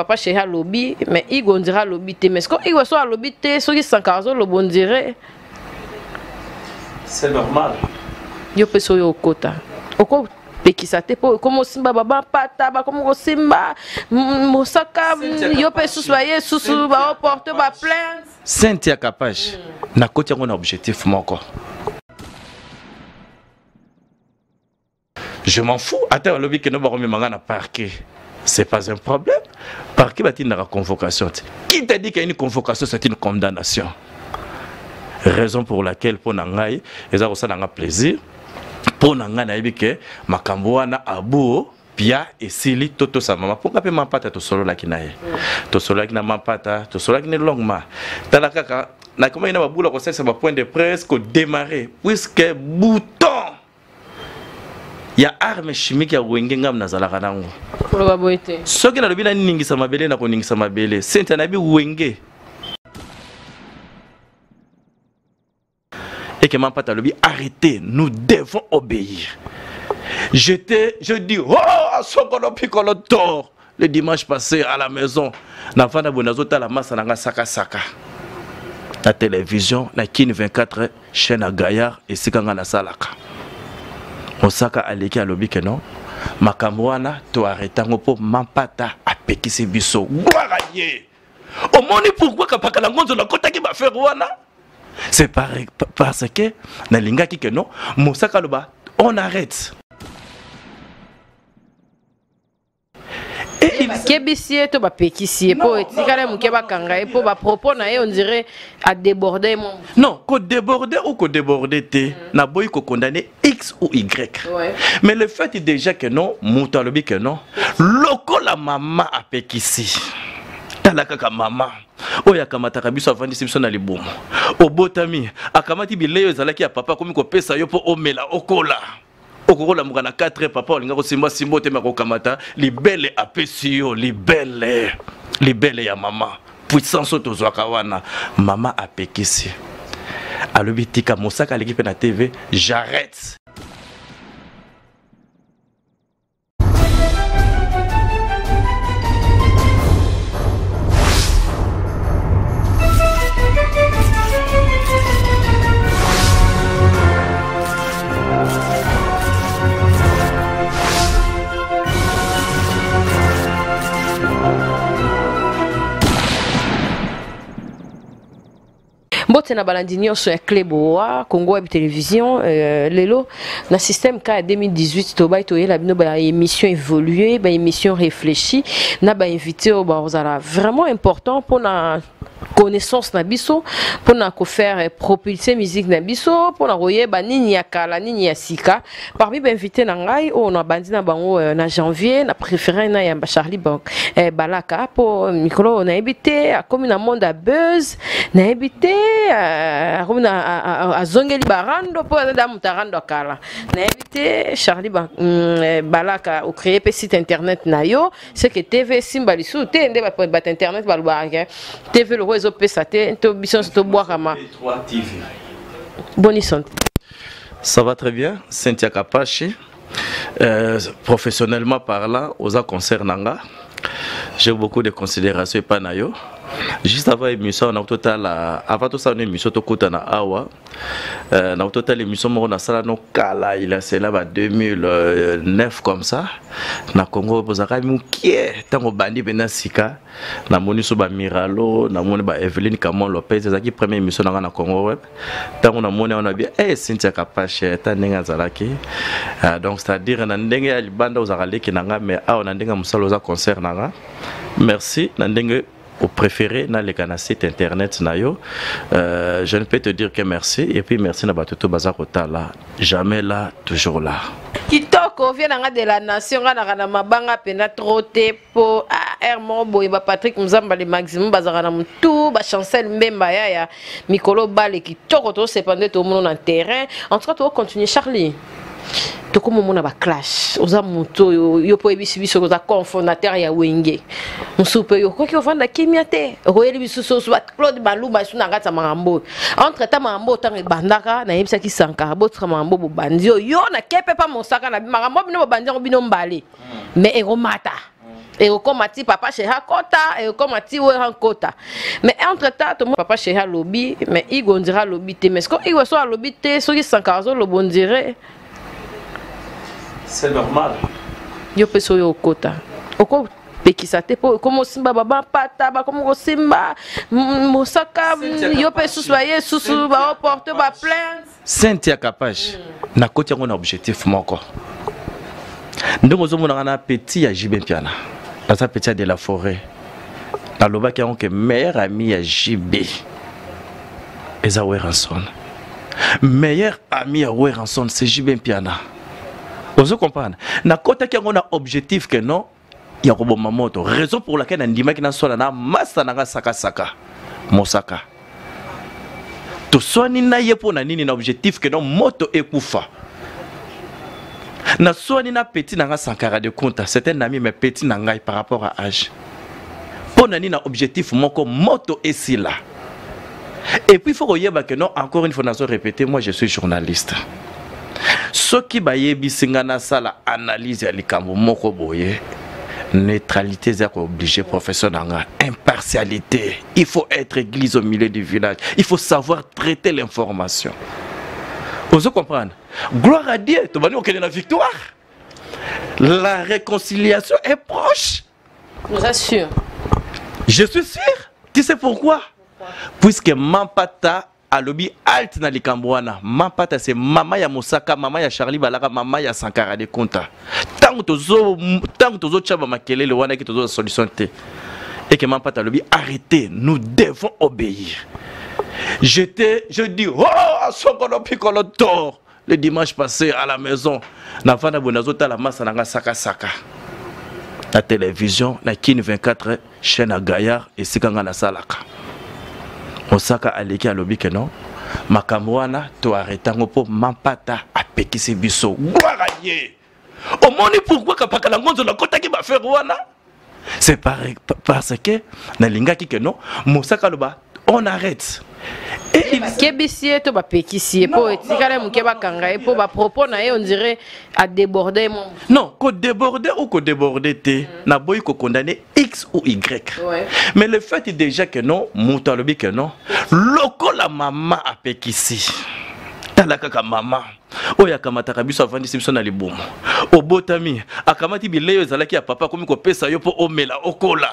Papa Chéri alobi, mais Igo on dirait alobi te. Mais ce que Igo so alobi te, soki Sankara azoloba on dirait. C'est normal. Yo pe soyo okota. Oko pekisa te po ekoma osimba baba pata bakoma kosimba mosaka yo mpe susu baye susu baoporte baplainte. Cynthia Kapash, nakoti yango na objectif moko. Je m'en fous. Ata balobi que no bakomema nga na parquet. C'est pas un problème. Parquet batindaka convocation te. Qui t'a dit qu'il y a une convocation, c'est une condamnation? Raison pour laquelle mpo na ngai eza kosala nga plaisir. Mpo na ngai nayebi ke makambo wana abuo pia esili totosa mama mpo nga mpe mampata tosololaki na ye. Tosololaki na mampata, tosololaki ne longuement. Tala kaka nakomaki na babula kosalisa ba point de presse ko démarrer puisque bouton ya arme chimique ya wenge ngam nazalaka nango. Koloba boye te. Soki nalobi naningisa mabele, nakoningisa mabele. Cynthia nayebi wenge. Et que Mampata alobi arrêtez, nous devons obéir. J'étais, je dis, oh, Sokolo Piccolo tort. Le dimanche passé à la maison, navanda boye nazotala masa na nga saka saka. Na télévision, na Kin 24, chaîne à Gaillard, esika nga nasalaka. Mosaka aleki alobi ke non, makambo wana to arrêter yango mpo Mampata apekisi biso. Gloire à Dieu. Omoni pourquoi kapaka na ngonzo nakotaki ba faire wana? C'est parce que nalingaki ke non, Mosaka aloba on arrête. Bakebisi ye to bapekisi ye mpo etikala moke bakanga ye mpo bapropos na ye on dirait adéborde ye mwa. Non, kodéborde ou kodéborde te, naboyi kokondamne X ou Y. Mais le fait déjà que non, moto alobi que non, lokola mama apekisi. Tala kaka mama oyo akamataka biso, avandisi biso na libumu, obotami, akamati bilei oyo ezalaki ya papa, akomi kopesa yo mpo omela okola. Okokolamuka na 4 heures, papa olinga kosimba simba otema kokamata libele, apesi yo libele, libele ya mama, puissance oyo tozwaka wana. Mama apekisi, alobi tika. Mosaka aleki mpe na TV, j'arrête. Mbote na balandi nyonso ya Clé Boa, Congo Web Télévision, lelo na système K ya 2018 tobai toyela bino ba émission évoluée, ba émission réfléchie, na ba invité oyo bazala vraiment important pour na connaissance na biso, pour na ko faire propulser musique na biso, pour na koyeba nini ya kala, nini ya sika. Parmi ba invité na ngai oyo na bandi na bango na janvier, na préféré na yamba Charlie Bank Balaka po mikolo nayebi te akomi na monde ya buzz, nayebi te akomi na, azongeli barando po aza da moto arando akala. Nayebi te Charlie Balaka o créer pe site internet na yo, c'est que TV simba lisusu te nde bato internet balobaka ke TV loko ezopesa te, to biso nyonso tobwakama. Boni santé? Ça va très bien, Cynthia Kapashi. Professionnellement parlant, aux concert nanga, j'ai beaucoup de considérations et pas na yo. Juste avant émission, on a total avant tout ça, on émission to kota na awa. Na total émission moko na sala no kala, il a c'est là ba 2009 comme ça. Na Congo bozaka mukie tango bandi bena sika. Na moni so ba Miralo, na moni ba Evelyne Camon Lopez, ezaki première émission nanga na Congo Web. Tango na moni on a bien eh Cynthia Kapache ta ndenge azalaki. Donc c'est-à-dire na ndenge ya libanda ozaka leki nanga mais awa na ndenge musala oza concert nanga. Merci na ndenge au préféré na leka na site internet na yo. Je ne peux te dire que merci et puis merci na bato to baza kotala. Jamais là, toujours là. Kitoko vient nanga de la nation nga na mabanga pena trop te po air moko boye ba Patrick Mzamba le maximum bazaka na mutu ba Chancel Mbemba yaya mikolo bale kitoko to sepande to mono na terrain. En tout cas to continuer Charlie. Tokoma mona ba clash oza moto yo, yo po yebisi biso oza cofondateur ya Wenge mosusu mpe yo okoki ovanda kimia te okoyeli biso soso ba Claude Baluba su na kati ya makambo oyo. Entre temps makambo oyo ntango ebandaka nayebisaki Sankara botika makambo bobandi oyo yo na kepe pa mosaka na makambo bino bobandi yango bino mbale mais ekomata. Ekokoma ti papa chéri akota, ekokoma ti Wera nkota. Mais entre temps tomoni papa chéri alobi, mais Igo on dirait alobi te. Mais sikoyo Igo so alobi te, soki Sankara azoloba on dirait. C'est normal. Yo mpe soki okota okopekisa te mpo ekoma osimba baba mpata, bakoma kosimba mosaka, yo mpe susu baye susu baoporte ba plainte. Cynthia Kapash, nakoti yango na objectif moko. Ndenge ozomonaka na petit ya JB Mpiana, naza petit ya de la forêt. Nalobaki yango ke meilleur ami ya JB eza Werrason. Meilleur ami ya Werrason c'est JB Mpiana. Ozo comprendre? Nakotaki yango na objectif que non ya koboma moto. Raison pour laquelle nandimaki naswala na masta na nga sakasaka mosaka. Toswani na ye mpo na nini? Na objectif que non moto ekufa. Naswani na petit na nga Sankara de Kunta, c'est un ami mais petit na ngai par rapport à âge. Mpo na nini? Na objectif moko, moto esila. Et puis il faut koyeba que non, encore une fois nazo répéter, moi je suis journaliste. Soki bayebisi nga nasala analyse ya likambo moko boye, neutralité eza kooblige professeur na nga, impartialité, il faut être église au milieu du village, il faut savoir traiter l'information. Ozo comprendre? Gloire à Dieu, tobandi kokende na victoire, la réconciliation est proche. Vous êtes sûr? Je suis sûr. Tu sais pourquoi? Puisque Mampata alobi halte na likambo wana. Mampata, c'est mama ya Mosaka, mama ya Charlie Balaka, mama ya Sankara de Kunta. Tango tozo, tango tozo tcha ba makelele wana ki tozo solution te. Et que Mampata alobi arrêtez, nous devons obéir. J'étais, je dis, oh, Sokolo Piccolo tort. Le dimanche passé à la maison, na vanda boye nazotala masa na nga saka saka na télévision na Kin 24, chaîne ya Gaillard, esika nga nasalaka. Mosaka aleki, alobi ke non, makambo wana to arrête yango mpo Mampata apekisi biso. Gloire à Dieu. Omoni pourquoi kapakala ngonzo nakotaki bafere wana? C'est parce que nalingaki ke non, Mosaka aloba on arrête. Et il bakebisi ye to bapekisi ye mpo etikala moke bakanga ye mpo bapropos na ye on dirait adéborde mo. Non, kodéborde ou kodéborde te, naboyi kokondamner X ou Y. Mais le fait déjà que non, moto alobi que non, lokola mama apekisi, tala kaka mama oyo akamataka biso, avandisi biso na libumu, obotami, akamati bilei oyo ezalaki ya papa, akomi kopesa yo mpo omela, okola.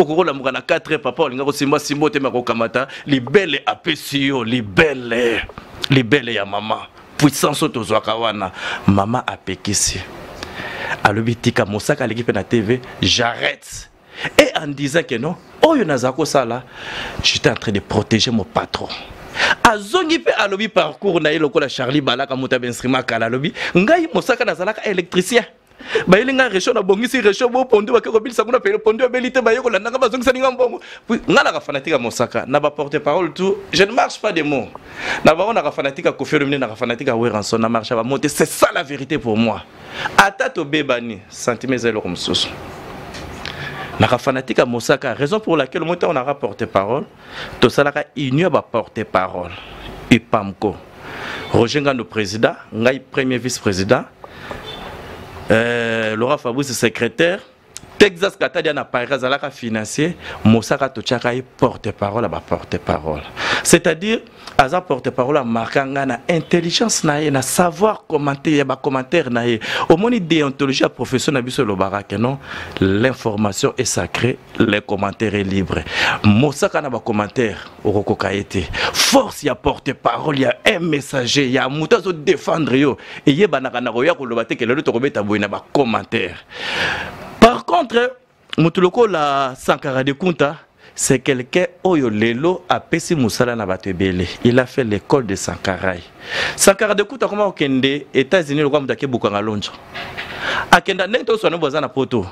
Okokolamuka na 4 heures, papa olinga kosimba simba te, makokamata libele, apesi yo libele, libele ya mama, puissance oyo tozwaka wana. Mama apekisi, alobi tika. Mosaka aleki mpe na TV, j'arrête. Et en disant que non, oyo naza kosala, j'étais en train de protéger mon patron. Azongi mpe alobi parcours na ye lokola Charlie Balaka, moto ya bainstrument kala. Alobi ngai Mosaka nazalaka électricien, bayeli ngai réchaud, nabongisi réchaud, bopondu bake kobilisa kuna pele, pondu ebeli te, baye kolanda nga, bazongisani nga mbongo. Nga naka fanatique ya Mosaka na baporte parole tout, je ne marche pas des mots na bango. Naka fanatique ya Koffi Olomide, naka fanatique ya Werrason, na marche ya bamo te. C'est ça la vérité pour moi. Ata tobebani, sentiment eza eloko mosusu. Naka fanatique ya Mosaka, raison pour laquelle moi ntango naka porte parole, tosalaka union ya baporte parole UPAMCO, Roger Ngando président, ngai premier vice président, Laura Fabrice secrétaire, Texas Katadia na Paris azalaka financier. Mosaka totiaka ye porte parole ya baporte parole, c'est-à-dire aza porte parole, amarka nga na intelligence na ye, na savoir commenter ya bacommentaire na ye. Omoni déontologie ya profession na biso elobaka ke non, l'information est sacrée, les commentaires est libre. Mosaka na bacommentaire okokoka ye te. Force ya porte parole, ya un messager, ya moto azodéfendre yo, eyebanaka na koya koloba te ke lelo tokobeta boye na bacommentaire. Par contre, moto lokola Sankara de Kunta, c'est quelqu'un oyo lelo apesi mosala na bato ebele. Il a fait l'école de Sankarai. Sankara de Kunta akoma kokende États-Unis lokola moto ake bukanga lonzo, akenda ndenge toswana boza na poto,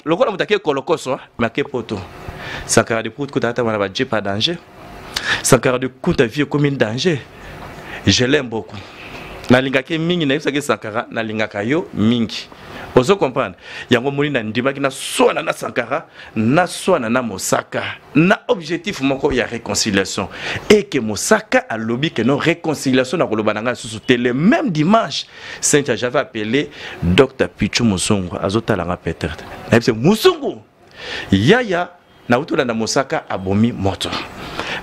lokola moto ake kolokoso, mais ake poto. Sankara de Kunta atama na bajeep ya danger. Sankara de Kunta, vie ekomi danger. Je l'aime beaucoup, nalingaki mingi, nayebisaki Sankara nalingaka yo mingi. Ozo comprendre? Yango moni nandimaki naswana na Sankara, naswana na Mosaka na objectif moko ya réconciliation. Et que Mosaka alobi ke non, réconciliation, na koloba na ngai lisusu te. Le même dimanche, Cynthia, j'avais appelé Dr Pichu Mozongo, azotalanga peut-être. Nayebisi musungu yaya nauti olanda mosaka abomi moto.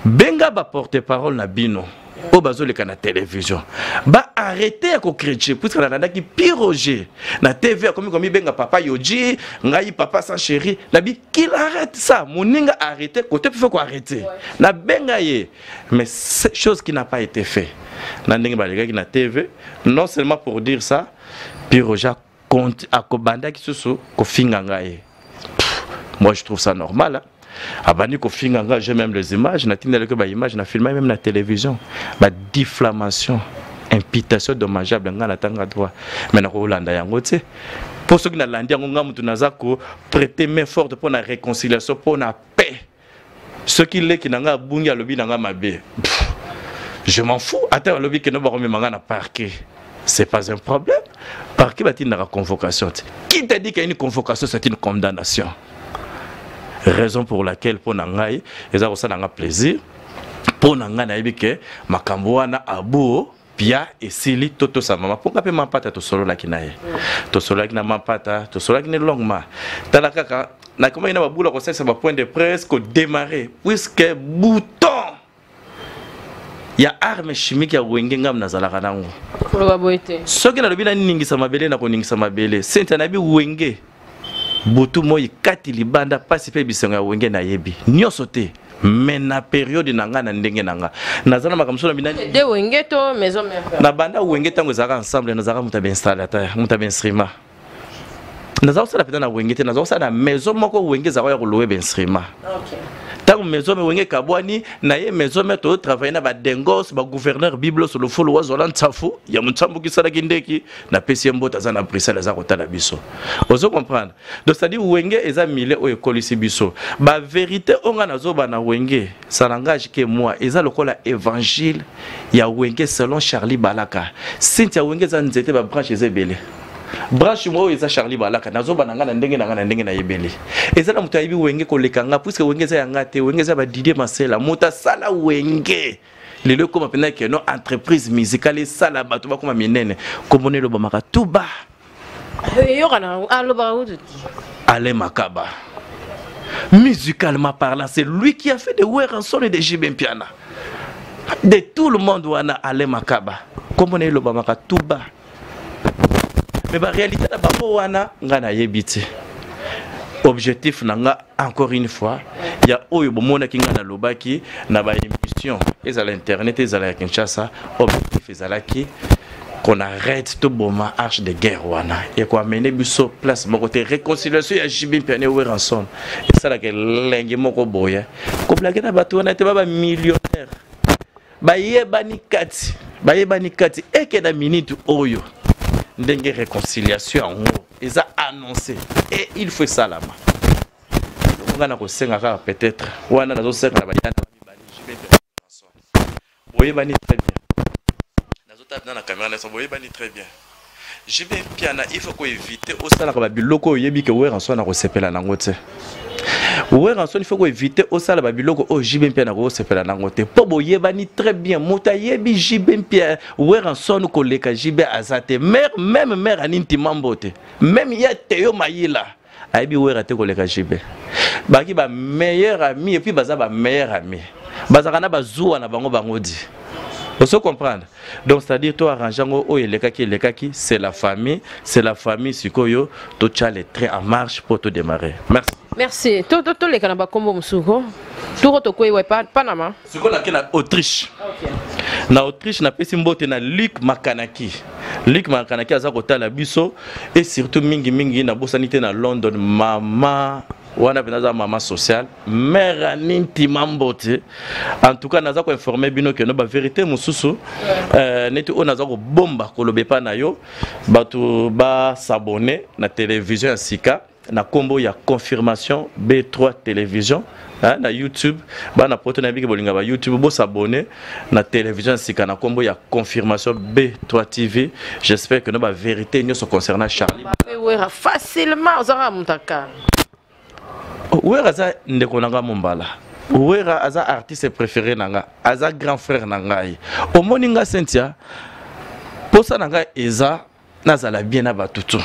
Benga ba porte parole na bino oyo bazoleka na télévision ba arrêter ya kocritiquer, puisque nalandaki Piroger na TV, akomi komibenga papa Yoji, ngai papa sans chéri. Nabi qu'il arrête ça, moninga arrêter côté mpe faut koarrêter. Nabenga ye, mais chose qui n'a pas été fait na ndenge balekaki na TV. Non seulement pour dire ça, Piroger akobandaki susu kofinga ngai. Moi, je trouve ça normal, hein? Abandi kofinga nga, j'ai même les images, natindalaki baimage, na filmé même na télévision, badifamation, imputation dommageable. Nga natanga droit, mais nakolanda yango te, mpo soki nalandi yango, nga motu naza koprêter main forte mpo na réconciliation, mpo na paix. Soki leki na nga abungi, alobi na nga mabe, je m'en fous. Ata alobi keno bakomema nga na parquet, c'est pas un problème. Parquet batindaka convocation te. Qui t'a dit qu'il y a une convocation, c'est une condamnation? Raison pour laquelle mpo na ngai eza kosala nga plaisir, mpo na ngai nayebi ke makambo wana abuo pia esili. To tosama mpo nga mpe Mampata tosololaki na ye, tosololaki na Mampata, tosololaki ne longuement. Tala kaka nakomaki na babula kosalisa bapoint de presse kodémarrer, puisque bouton ya arme chimique ya Wenge ngam nazalaka nango. Koloba boye te. Soki nalobi naningisa mabele, nakoningisa mabele. Sente nayebi Wenge butu moi, kati libanda, pasi mpe bisengo ya Wenge nayebi nyonso te. Mais na période na ngai, na ndenge na nga, naza na makambo so na bina. De Wenge to Maison Mère? Na banda Wenge, ntango ezalaka ensemble, nazalaka moto ya bainstallateur, moto ya bainstrument. Naza kosala mpenza na Wenge te, naza kosala na maison moko Wenge ezalaka ya kolouer bainstrument. Ntango Maison Mère, Wenge ekabwani na ye, Maison Mère tozotravaille na badengos, bagouverneur Biblos Lofolo wazwala ntsafu ya montsambuki esalaki ndeki. Napesi ye mbote, aza na Bruxelles, aza kotala biso. Ozo comprendre? Donc c'est à dire Wenge eza milieu oyo ekolisi biso. Bavérité oyo ngai nazoba na Wenge, ça n'engage que moi. Eza lokola évangile ya Wenge selon Charlie Balaka. Cynthia, Wenge eza nzete, babranche eza ebele. Branche moko oyo eza Charlie Balaka. Nazoba na ngai na ndenge na ngai, na ndenge nayebeli. Eza na moto ayebi Wenge koleka nga, puisque Wenge eza ya nga te, Wenge eza badidier Masela, moto asala Wenge. Lelo ekóma mpenza keno entreprise musicale esala bato bakóma minene, komona elobamaka tuba. Eyokana, alobaka kutu te. Alain Makaba, musicalement parlant, c'est lui qui a fait de Werrason et de JB Mpiana, de tout le monde wana. Alain Makaba, komona elobamaka tuba, mais baréalité na bango wana ngai nayebi te. Objectif na nga, encore une fois, ya oyo bomonaki ngai nalobaki na baémission, ezala internet, ezala ya Kinshasa, objectif ezalaki qu'on arrête, toboma arche de guerre wana ekoamene biso place moko te. Réconciliation ya JB Mpiana, Werrason esalaka elenge moko boye. Koblake na bato wana te, ba bamillionnaire bayebani kati, bayebani kati. Eke na minute oyo, ndenge réconciliation yango eza annoncé et il faut esalama, nga na kosenga kaka peut-être wana nazosenga na bayana mibale, JB, boyebani très bien, nazotala na caméra nyonso, boyebani très bien. JB Mpiana, il faut koéviter osalaka babiloko oyo oyebi ke Werrason na kosepela nango te. Werrason, il faut koéviter osala babiloko oyo JB Mpiana kosepela nango te, mpo boyebani très bien. Moto ayebi JB Mpia, Werrason koleka JB aza te. Mare même mare ani ntima mbote, même ya Teyo Mayila ayebi Wera te koleka JB. Baki bameilleur ami, et puis baza bameilleur ami, bazalaka na bazuwa na bango, bango di oso comprendre. Donc c'est à dire to arrange yango, oyo elekaki elekaki, c'est la famille, c'est la famille. Sikoyo totya les trains en marche pour to démarrer. Merci. Merci. Toleka na bakombo mosuku toko tokwei wa Panama. Sikoyo nake na Autriche. Na Autriche, napesi mbote na Luc Makanaki. Luc Makanaki aza kotala biso. Et surtout mingimingi nabosani te na London, mama wana mpenza aza mama sociale, mare ani ntima mbote. En tout cas naza koinforme bino keno bavérité mosusu neti oyo naza kobomba koloba epai na yo, bato basabone na télévision ya sika na nkombo ya Confirmation B3 Télévision, hein, na YouTube. Bana poto nayebi ke bolinga ba YouTube, bosabone na télévision ya sika na nkombo ya Confirmation B3 TV. J'espère que no bavérité nyonso concernant Charlie. Wera facilement, ozaka moto aka. Wera aza ndeko na nga mombala. Wera aza artiste préféré na nga, aza grand frère na ngai. Omoni nga Cynthia, posa na ngai eza nazala bien na bato tu.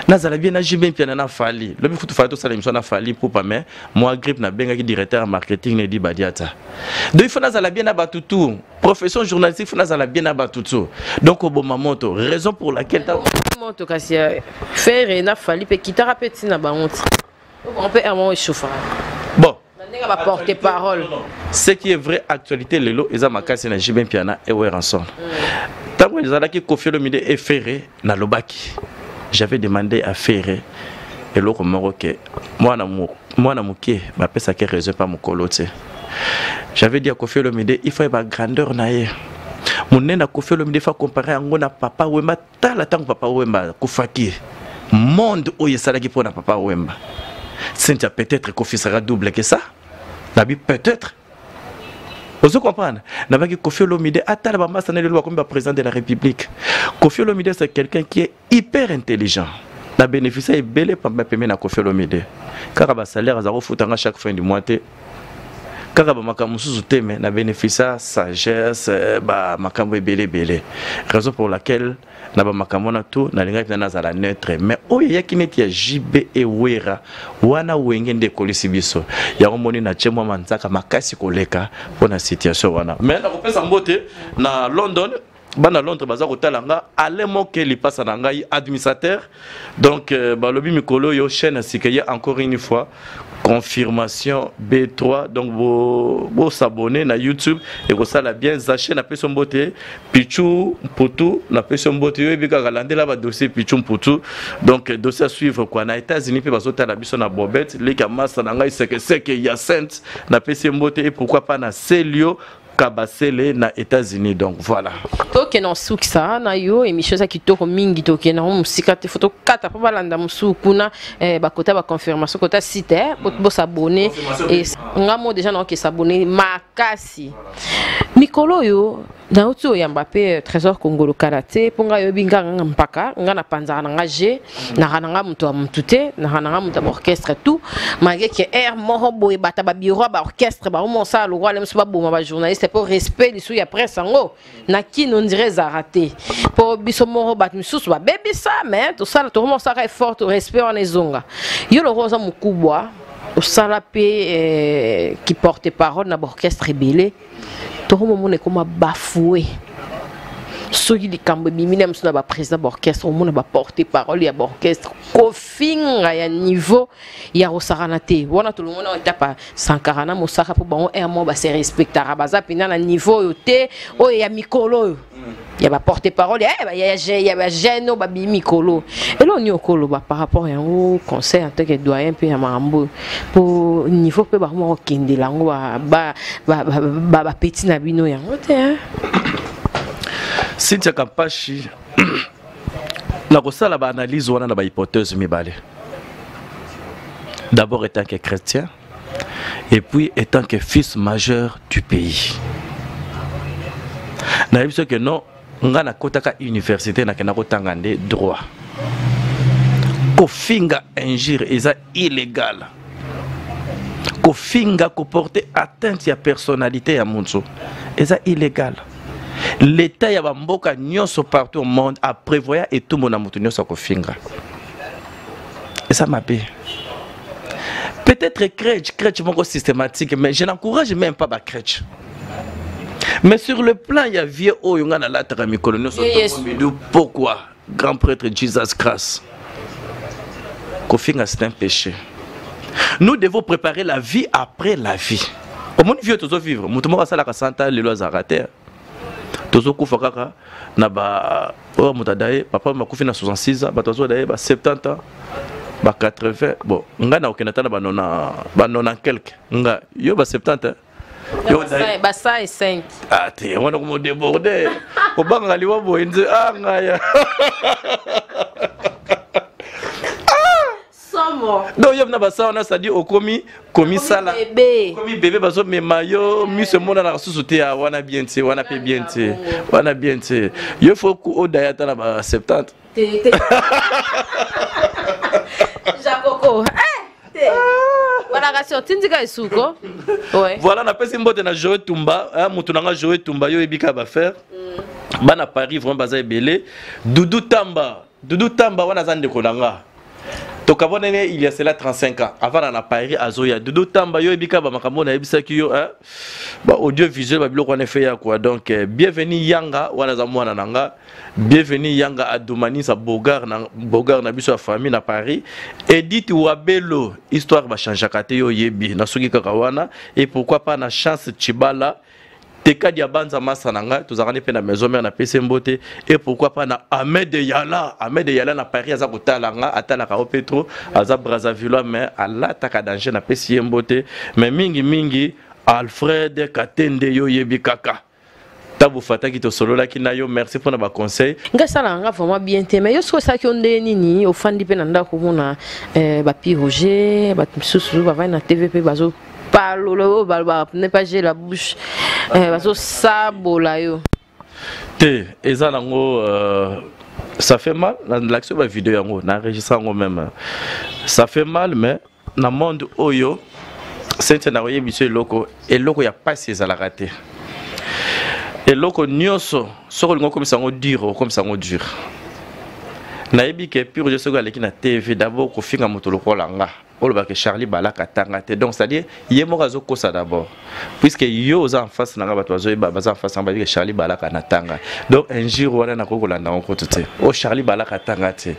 Nazala bien na JB Mpiana na Fally. Lobi kutu Fally tosala émission na Fally Ipupa, mais moi grippe nabengaki directeur ya marketing Nedi Badiata. Donc il faut nazala bien na bato tout. Profession journalistique, il faut nazala bien na bato tout. Donc oboma moto, raison pour laquelle moto kasi Ferre na Fally mpe kitaka mpe ntina bango ti bango mpe air moko echauffaka. Bon, na ndenge baporte parole. Ce qui est vrai, actualité lelo eza makasi na JB Mpiana et Werrason. Ntango ezalaki Koffi Olomide et Ferre, nalobaki, j'avais demandé à Ferre eloko moko ke mwana mwana moke bapesaki raison pa mokolo te. J'avais dit à Koffi Olomide, il faut yeba grandeur na ye monene ya Koffi Olomide, faut comparer yango na Papa Wemba. Tala ntango Papa Wemba akufaki, monde oyo esalaki mpo na Papa Wemba. Cynthia, peut-être Koffi sera double que ça. Nabi peut-être ozo comprendre. Nabaki Koffi Olomide atala bamasa na lelo bakomi baprésident de la République. Koffi Olomide, c'est quelqu'un qui est hyper intelligent. Na bénéfice ebele pamba pembe na Koffi Olomide. Kaka basalaire aza kofutanga chaque fin du mois te, kaka bamakambo mosusu te, mais na bénéfice sagesse, bamakambo ebele ebele. Raison pour laquelle na bamakambo wana to nalingaki mpenza nazala neutre. Mais oyo eyaki neti ya JB et Wera wana, Wenge nde ekolisi biso yango. Moni na tie mwa manzaka makasi koleka mpo na situation wana. Mais nakopesa mbote na London, bana Londres baza kotala nga. Alain Moke, lipasa na ngai, administrateur. Donc balobi mikolo oyo chaîne ya sika ye, encore une fois, confirmation B3. Donc bosabone na YouTube, ekosala bien. Zache, napesi yo mbote. Pichu Mputu, napesi yo mbote. Yo oyebi kaka, landela badossier Pichu Mputu. Donc dossier à suivre quoi. Na États-Unis mpe bazotala biso, na Bobet leki ya masa na ngai Sekeseke ya Sainte, napesi ye mbote. Et pourquoi pas na Celio Kabasele na États-Unis. Donc voilà. Tokende osukisa na yo émission eza kitoko mingi. Tokende yango mosika te, fo tokata mpo balanda mosusu kuna, bakota baconfirmation, kota site, po bosabone. Nga mo déjà naoke s'abonner makasi. Mikolo oyo nauti oyamba mpe Trésor Kongolo kala te, mpo ngai oyebi nga nga mpaka nga napanzaka na nga g naka na nga moto ya motu te, naka na nga moto ya baorchestre tout, malgré ke aire moko boye bata babureau ya baorchestre baomosala lokwa le mosu baboma bajournaliste, mpo respect lisusu ya presse yango na kino ndire ezalaka te, mpo biso moko bato misusu babebisa. Mais tosala, tokomosalaka effort to respect wana ezonga. Yo lokwa oza mokubwa, osala mpe ki porte parole na baorchestre ebele, tokomomona ekoma bafoué soki likambo ebimi na mosu na baprésident baorchestre, omona baporte parole ya baorchestre kofinga ya niveau ya kosakana te. Wana tolongona etapa Sankara na Mosaka, mpo bango aire moko base respectaka, baza mpenza na niveau oyo te, oyo ya mikolo oyo ya baporte parole ya bajeune oyo babimi mikolo. Eloko nini okoloba par rapport yango, conseil en tant que doyen mpe ya makambo oyo, mpo niveau mpe bakoma kokendela yango bapeti na bino yango te, hein? Cynthia Kampashi, nakosala baanalyse wana na bahypothèse mibale. D'abord étant que chrétien et puis étant que fils majeur du pays. Nayebi soki non, nga nakotaka université, nakenda kotanga nde droit. Kofinga, injure, eza illégal. Kofinga, koporter atteinte ya personnalité ya moto eza illégal. L'état ya bamboka nyonso partout au monde aprévoya etumbu na moto nyonso akofinga. Eza mabe. Peut-être crèche, crèche moko systématique, mais je n'encourage même pas bacrèche. Mais sur le plan ya vie oyo nga nalataka mikolo nyonso, midu, pourquoi grand prêtre Jesus Christ, kofinga c'est un péché. Nous devons préparer la vie après la vie. Omoni vie tozovivre, moto moko asalaka 100 ans lelo azalaka te. Tozokufa kaka na ba oyo moto adaye papa bakufi na 66 ans, bato bazoda ye ba 70 ans, ba 80. Bon, ngai nakokende ata na ba 90 quelque. Nga yo ba 70. Ba 105. Ah te, wana komodéborde, kobangaka liwa boye nze ah ngaya. Somo. Donc yo na basala wana, c'est-à-dire okomi komisala, okomi bébé, bazomema yo, miso emonanaka susu te. Ya wana bien te, wana mpe bien te, wana bien te. Yo fo odaya ata na ba 70. Te te, Jakoko, te wana kasi otindika esuko. Voilà, napesi mbote na Joe Tumba, motu nanga Joe Tumba. Yo oyebi kaka bafaire bana Paris, vraiment baza ebele. Dudu Tamba. Dudu Tamba wana aza ndeko na nga. Tokabonani il y a cela 35 ans. Avant na Paris azoya. Dudu Tamba yo ebika ba makambo na yebisaki yo hein. Ba audiovisuel ba biloko wana fait ya quoi. Donc euh, bienvenue Yanga wana aza mwana na nga. Bienvenue Yanga Adoumani sa Bogar na Bogar na biso ya famille na Paris. Edith Wabelo histoire ba changeaka te yo yebi na soki kaka wana et pourquoi pas na chance Chibala Tekadi ya banza masa na ngai tozalaka nde mpe na maison mère napesi mbote et pourquoi pas na Ahmed Yala Ahmed Yala na Paris aza kotala nga atalaka o petro aza Brazzavillois mais alataka danger napesi ye mbote mais mingi mingi Alfred Katende yo yebi kaka tabu fataki tosololaki na yo merci mpona baconseil nga esalaka nga vraiment bien te mais yo soki osalaki yo ndenge nini ofandi mpe na ndako omona eh, bapi roger bato misusu bavandi na tv mpe bazo palola oyo balobaka ne pas j'ai la bouche eh, bazosabola yo te eza nango euh, ça fait mal nalakisi yo bavideo yango na enregistre yango même ça fait mal mais na monde oyo sente nakoyebi biso eloko eloko ya mpasi ezalaka te eloko nyonso soki olingi okomisa yango dur okomisa yango dur nayebi ke pure soki aleki na tv d'abord kofinga moto lokola nga olobaka Charlie Balaka atanga te donc c'est-à-dire ye moko azokosa d'abord puisque yo oza en face na nga bato bazoyeba baza en face na nga bayebi ke Charlie Balaka natanga donc injure wana nakoki kolanda yango kutu te o Charlie Balaka atanga te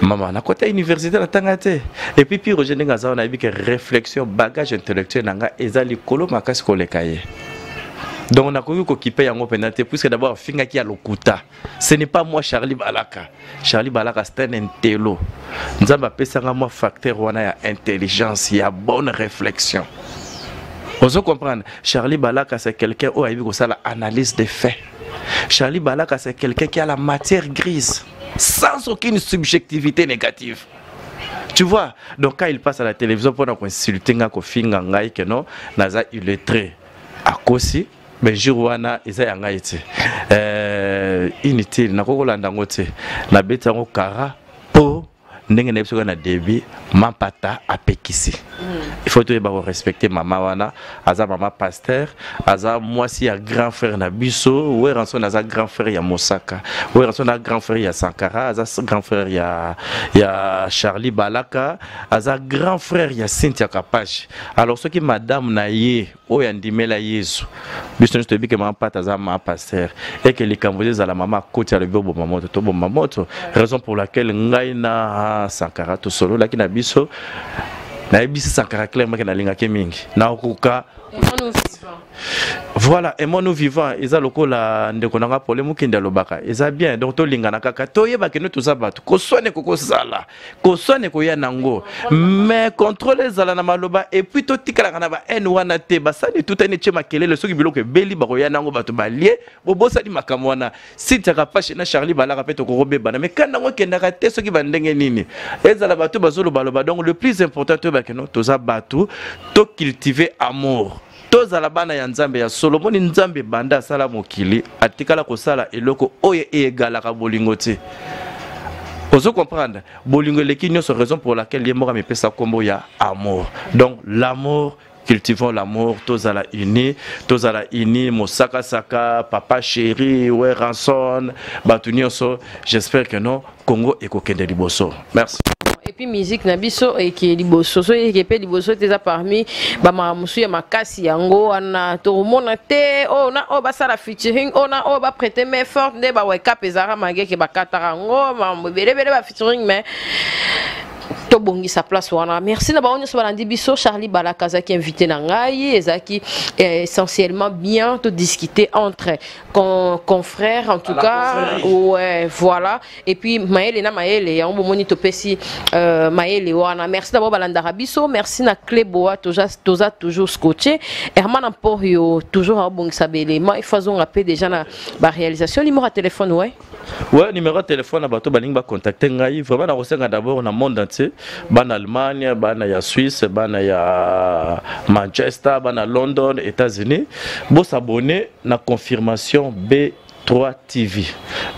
mama nakota université natanga te et puis pire roger ndenge aza wana nayebi ke réflexion bagage intellectuel na nga eza likolo makasi koleka ye donc nakoki kokipe yango mpenza te puisque d'abord afingaki ya lokuta ce n'est pas moi Charlie Balaka Charlie Balaka c'est un intello. Nzambe apesanga moi facteur wana ya intelligence, ya bonne réflexion. Ozo comprendre Charlie Balaka c'est quelqu'un oyo ayebi kosala analyse des faits. Charlie Balaka c'est quelqu'un qui a la matière grise sans aucune subjectivité négative. Tu vois, donc quand il passe à la télévision pour insulter nga kofinga ngai que non, naza illettré. Akosi mais jour wana eza ya ngai te euh, inutile nakoki kolanda yango te nabeti yango kara mpo ndenge nayebi soki na début mampata apekisi mm. il faut toyeba korespecte mama wana aza mama pasteur aza mwasi ya grand frère na biso weranson aza grand frère ya mosaka weranson aza grand frère ya sankara aza grand frère ya, ya charlie balaka aza grand frère ya cynthia kapache alors soki madame na ye oyo andimela yesu biso nyonso toyebi ke mama pata aza mama pasteur eke likambo ezala mama akoti alobi oboma moto toboma moto raison pour laquelle ngai na sankara tosololaki na biso nayebisi sankara clairement ke nalingaki mingi nakoka voilà aimons nous vivant eza lokola ndeko na nga pole mokende alobaka eza bien donc tolingana kaka toyeba kende toza bato koswana ekokosala koswana ekoya nango mais contrôle ezala na maloba epuis totikalaka na ba haine wana te basali etutani etie makelele soki biloko ebeli bakoya nango bato balie bobosani makambo wana cynthia kapashe na charlie balaka mpe tokokobebana mais kanda yango ekendaka te soki bandenge nini ezala bato bazolobaloba donc le plus important toyebake no toza bato tocultive amour tozala bana ya nzambe ya solo moni nzambe banda asala mokili atikala kosala eloko oyo eegalaka bolingo te ozo comprendre bolingo eleki nyonso raison pour laquelle ye moko amipesa nkombo ya amour donc l'amour cultivons l'amour tozala uni tozala uni mosakasaka papa chéri we ranson bato nyonso j'espère que non congo ekokende liboso merci et puis musique na biso eke liboso so eke mpe liboso te eza parmi bamakambo mosusu ya makasi yango wana tokomona te oyo na oyo basala featuring oyo na oyo baprete main forte nde bawekap ezalaka mageke bakataka yango makambo ebelebele ba featuring mais tobongisa place wana merci na bango nyonso balandi biso charlie balaka azalaki invité na ngai ezalaki eh, essentiellement bien todiscuter entre con, confrères en tout cas ouais voilà et puis mayele na mayele yango bomoni topesi euh, mayele wana merci d'abord balandaka biso merci na clé boa toza, toza toujours scotché herman emporio toujours aobongisa belema il faut azonga mpe déjà na baréalisation numéro ya téléphone ouais ouais numéro ya téléphone na bato balingi bacontacte ngai vraiment nakosenga d'abord na monde entier bana allemagne bana ya suisse bana ya manchester bana london états-unis bosabonne na confirmation b 3 TV.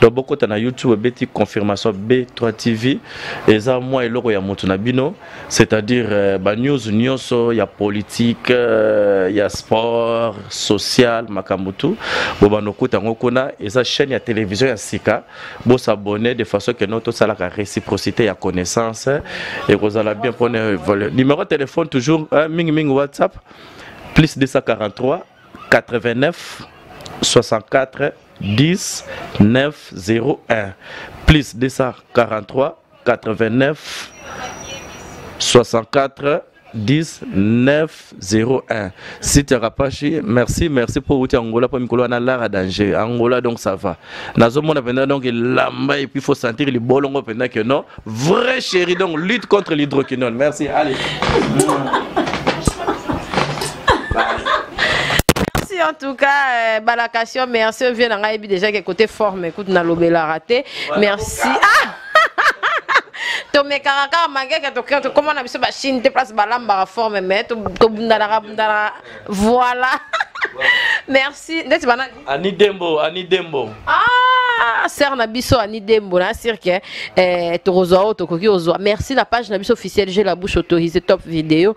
Donc bokota na YouTube beti confirmation B3 TV eza mwa eloko ya moto na bino, c'est-à-dire euh, ba news nyonso ya politique, euh, ya sport, social, makambo tout. Bobanda okuta yango kuna eza chaîne ya télévision ya sika. Bo s'abonner de façon que nous tosalaka réciprocité ya connaissance ekozala bien mpona évoluer. Numéro de téléphone toujours hein, mingi mingi WhatsApp plus 243 89 64 10 9 01 plus 243 89 64 10 9 01 Cynthia Rapashi merci merci pour wuti Angola pour mikolo wana lara danger Angola donc ça va nazomona mpenza donc elamba et puis faut sentir libolongo mpenza que non vrai chéri donc lutte contre l'hydroquinone merci allez Merci en tout cas, euh, Balakation, merci. On vient d'en déjà que côté forme, écoute, na lobela raté. Merci. Ah! tomekaka kaka malgré que tokoma na biso bachine te place balambaka forme mais tobundanaka bundanaka voilà merci ndeti banani ani dembo ani dembo ah sœur na biso ani dembo na sûr que eh, tokozwa oyo tokoki kozwa merci na page na biso officielle j'ai la bouche autorisée top vidéo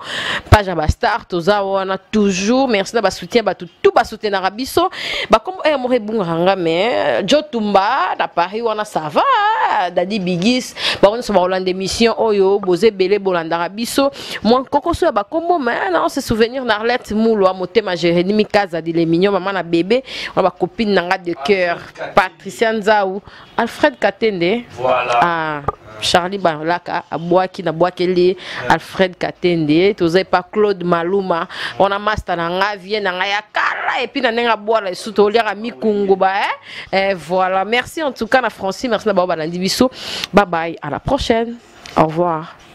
page ya bastar toza wana toujours merci na basoutien bato tout basoutenaka biso bakombo eh, moko ebungaka nga mais jo tumba na paris wana ça va dadi bigis bango nyonso bakolanda émission oyo boza ebele bolandaka biso mwa nkokoso ya bakombo mais na se souvenir na arlette mulwa motema jérémi mikaza de les mignons mama na bébé wana bacopine na nga de cœur patricia nzau alfred katende voilà. ah, charlie balaka abwaki nabwakeli alfred katende toza epa claude maluma wana masta na nga vie na nga ya kala epuis na ndenge abwala esu toliaka mikungu ba eh? Eh, voilà merci en tout cas na francis merci na bao balandi biso bye bye à la prochaine au revoir.